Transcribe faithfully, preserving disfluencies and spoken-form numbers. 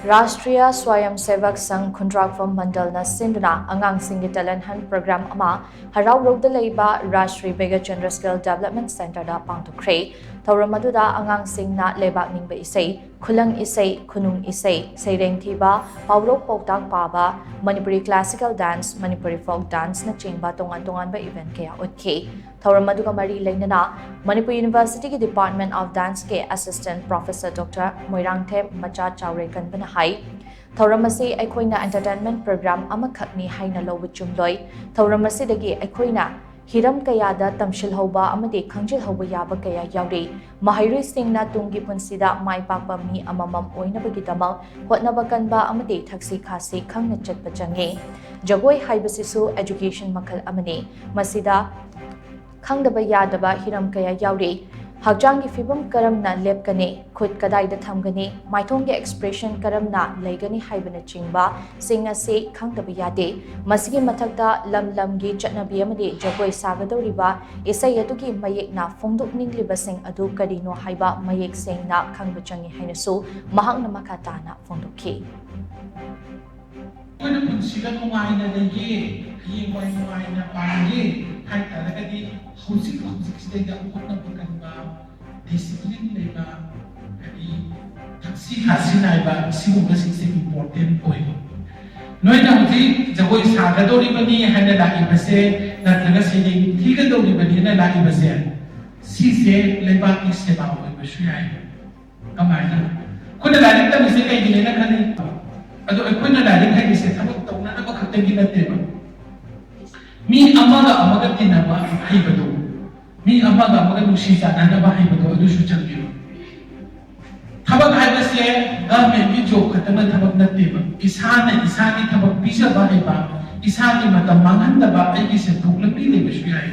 ꯔꯥꯁꯇ꯭ꯔꯤꯌꯥ ꯁ꯭ꯋꯥꯌꯝ ꯁꯦꯚꯛ ꯁꯪꯘ ꯈꯨꯟꯗ꯭ꯔꯥꯛꯄꯝ ꯃꯟꯗꯜꯅ ꯁꯤꯟꯗꯨꯅ ꯑꯉꯥꯡꯁꯤꯡꯒꯤ talent hunt program ꯑꯃ ꯍꯔꯥꯎꯔꯧꯗ ꯂꯩꯕ ꯔꯥꯁꯇ꯭ꯔꯤ ꯕꯦꯒ ꯆꯟꯗ꯭ꯔ skill development centreꯗ ꯄꯥꯡꯊꯣꯛꯈ꯭ꯔꯦ꯫ ꯊꯧꯔꯝ ꯑꯗꯨꯗ ꯑꯉꯥꯡꯁꯤꯡꯅ ꯂꯩꯕꯥꯛ ꯅꯤꯡꯕ ꯏꯁꯩ, ꯈꯨꯂꯪ ꯏꯁꯩ, ꯈꯨꯅꯨꯡ ꯏꯁꯩ, ꯁꯩꯔꯦꯡ ꯊꯤꯕ, ꯄꯥꯎꯔꯧ ꯄꯥꯎꯇꯥꯛ ꯄꯥꯕ, Manipuri classical dance, Manipuri folk danceꯅꯆꯤꯡꯕ ꯇꯣꯉꯥꯟ ꯇꯣꯉꯥꯟꯕ event ꯀꯌꯥ ꯎꯠꯈꯤ꯫ ꯊꯧꯔꯝ ꯑꯗꯨꯒ ꯃꯔꯤ ꯂꯩꯅꯅ Manipur Universityꯒꯤ Department of Danceꯀꯤ Assistant Professor Doctor Moirangthem ꯃꯆꯥ ꯆꯥꯎꯔꯦ ꯀꯟꯕꯅ ꯍꯥꯏ, ꯊꯧꯔꯝ ꯑꯁꯤ ꯑꯩꯈꯣꯏꯅ entertainment program ꯑꯃꯈꯛꯅꯤ ꯍꯥꯏꯅ ꯂꯧꯕ ꯆꯨꯝꯂꯣꯏ꯫ ꯊꯧꯔꯝ ꯑꯁꯤꯗꯒꯤ ꯑꯩꯈꯣꯏꯅ ꯍꯤꯔꯝ ꯀꯌꯥꯗ ꯇꯝꯁꯤꯜꯍꯧꯕ ꯑꯃꯗꯤ ꯈꯪꯖꯤꯜꯍꯧꯕ ꯌꯥꯕ ꯀꯌꯥ ꯌꯥꯎꯔꯤ꯫ ꯃꯍꯩꯔꯣꯏꯁꯤꯡꯅ ꯇꯨꯡꯒꯤ ꯄꯨꯟꯁꯤꯗ ꯃꯥꯏ ꯄꯥꯛꯄ ꯃꯤ ꯑꯃꯃꯝ ꯑꯣꯏꯅꯕꯒꯤꯗꯃꯛ ꯍꯣꯠꯅꯕ ꯀꯟꯕ ꯑꯃꯗꯤ ꯊꯛꯁꯤ ꯈꯥꯁꯤ ꯈꯪꯅ ꯆꯠꯄ ꯆꯪꯏ꯫ ꯖꯒꯣꯏ ꯍꯥꯏꯕꯁꯤꯁꯨ education ꯃꯈꯜ ꯑꯃꯅꯤ꯫ ꯃꯁꯤꯗ ꯈꯪꯗꯕ ꯌꯥꯗꯕ ꯍꯤꯔꯝ ꯀꯌꯥ ꯌꯥꯎꯔꯤ꯫ ꯍꯛꯆꯥꯡꯒꯤ ꯐꯤꯕꯝ ꯀꯔꯝꯅ ꯂꯦꯞꯀꯅꯤ, ꯈꯨꯠ ꯀꯗꯥꯏꯗ ꯊꯝꯒꯅꯤ, ꯃꯥꯏꯊꯣꯡꯒꯤ expression ꯀꯔꯝꯅ ꯂꯩꯒꯅꯤ ꯍꯥꯏꯕꯅꯆꯤꯡꯕꯁꯤꯡ ꯑꯁꯤ ꯈꯪꯗꯕ ꯌꯥꯗꯦ꯫ ꯃꯁꯤꯒꯤ ꯃꯊꯛꯇ ꯂꯝ ꯂꯝꯒꯤ ꯆꯠꯅꯕꯤ ꯑꯃꯗꯤ ꯖꯒꯣꯏ ꯁꯥꯒꯗꯧꯔꯤꯕ ꯏꯁꯩ ꯑꯗꯨꯒꯤ ꯃꯌꯦꯛꯅ ꯐꯣꯡꯗꯣꯛꯅꯤꯡꯂꯤꯕꯁꯤꯡ ꯑꯗꯨ ꯀꯔꯤꯅꯣ ꯍꯥꯏꯕ ꯃꯌꯦꯛ ꯁꯦꯡꯅ ꯈꯪꯕ ꯆꯪꯏ ꯍꯥꯏꯅꯁꯨ ꯃꯍꯥꯛꯅ ꯃꯈꯥ ꯇꯥꯅ ꯐꯣꯡꯗꯣꯛꯈꯤ꯫ ꯑꯩꯈꯣꯏꯅ ꯄꯨꯟꯁꯤꯗ ꯅꯨꯡꯉꯥꯏꯅ ꯂꯩꯒꯦ, ꯍꯌꯦꯡꯋꯥꯏ ꯅꯨꯡꯉꯥꯏꯅ ꯄꯥꯟꯒꯦ ꯍꯥꯏ ꯇꯥꯔꯒꯗꯤ ꯍꯧꯖꯤꯛ ꯍꯧꯖꯤꯛꯁꯤꯗꯩꯗ ꯍꯣꯠꯅꯕ ꯀꯟꯕ, discipline ꯂꯩꯕ, ꯍꯥꯏꯗꯤ ꯊꯛꯁꯤ ꯈꯥꯁꯤ ꯅꯥꯏꯕ, ꯁꯤꯒꯨꯝꯕꯁꯤꯡꯁꯦ important ꯑꯣꯏ꯫ ꯅꯣꯏꯅ ꯍꯧꯖꯤꯛ ꯖꯒꯣꯏ ꯁꯥꯒꯗꯧꯔꯤꯕꯅꯤ ꯍꯥꯏꯅ ꯂꯥꯛꯏꯕꯁꯦ, ꯅꯠꯇ꯭ꯔꯒ ꯁꯩꯔꯦꯡ ꯊꯤꯒꯗꯧꯔꯤꯕꯅꯤꯅ ꯂꯥꯛꯏꯕꯁꯦ, ꯁꯤꯁꯦ ꯂꯩꯕꯥꯛꯀꯤ ꯁꯦꯕꯥ ꯑꯣꯏꯕꯁꯨ ꯌꯥꯏ꯫ ꯀꯃꯥꯏꯅ? ꯑꯩꯈꯣꯏꯅ ꯂꯥꯏꯔꯤꯛ ꯇꯝꯃꯤꯁꯦ ꯀꯩꯒꯤꯅꯦꯅ ꯈꯜꯂꯤ? ꯑꯗꯣ ꯑꯩꯈꯣꯏꯅ ꯂꯥꯏꯔꯤꯛ ꯍꯩꯔꯤꯁꯦ ꯊꯕꯛ ꯇꯧꯅꯅꯕ ꯈꯛꯇꯒꯤ ꯅꯠꯇꯦꯕ꯫ ꯃꯤ ꯑꯃꯒ ꯑꯃꯒ ꯇꯤꯟꯅꯕ ꯍꯩꯕꯗꯣ, ꯃꯤ ꯑꯃꯒ ꯑꯃꯒ ꯅꯨꯡꯁꯤ ꯆꯥꯟꯅꯅꯕ ꯍꯩꯕꯗꯣ ꯑꯗꯨꯁꯨ ꯆꯪꯉꯦꯕ꯫ ꯊꯕꯛ ꯍꯥꯏꯕꯁꯦ governmentꯀꯤ job ꯈꯛꯇꯅ ꯊꯕꯛ ꯅꯠꯇꯦꯕ꯫ ꯏꯁꯥꯅ ꯏꯁꯥꯒꯤ ꯊꯕꯛ ꯄꯤꯖꯕ ꯍꯩꯕ, ꯏꯁꯥꯒꯤ ꯃꯇꯝ ꯃꯥꯡꯍꯟꯗꯕ, ꯑꯩꯒꯤ ꯁꯦꯟꯊꯣꯛ ꯂꯝꯕꯤ ꯂꯩꯕꯁꯨ ꯌꯥꯏ꯫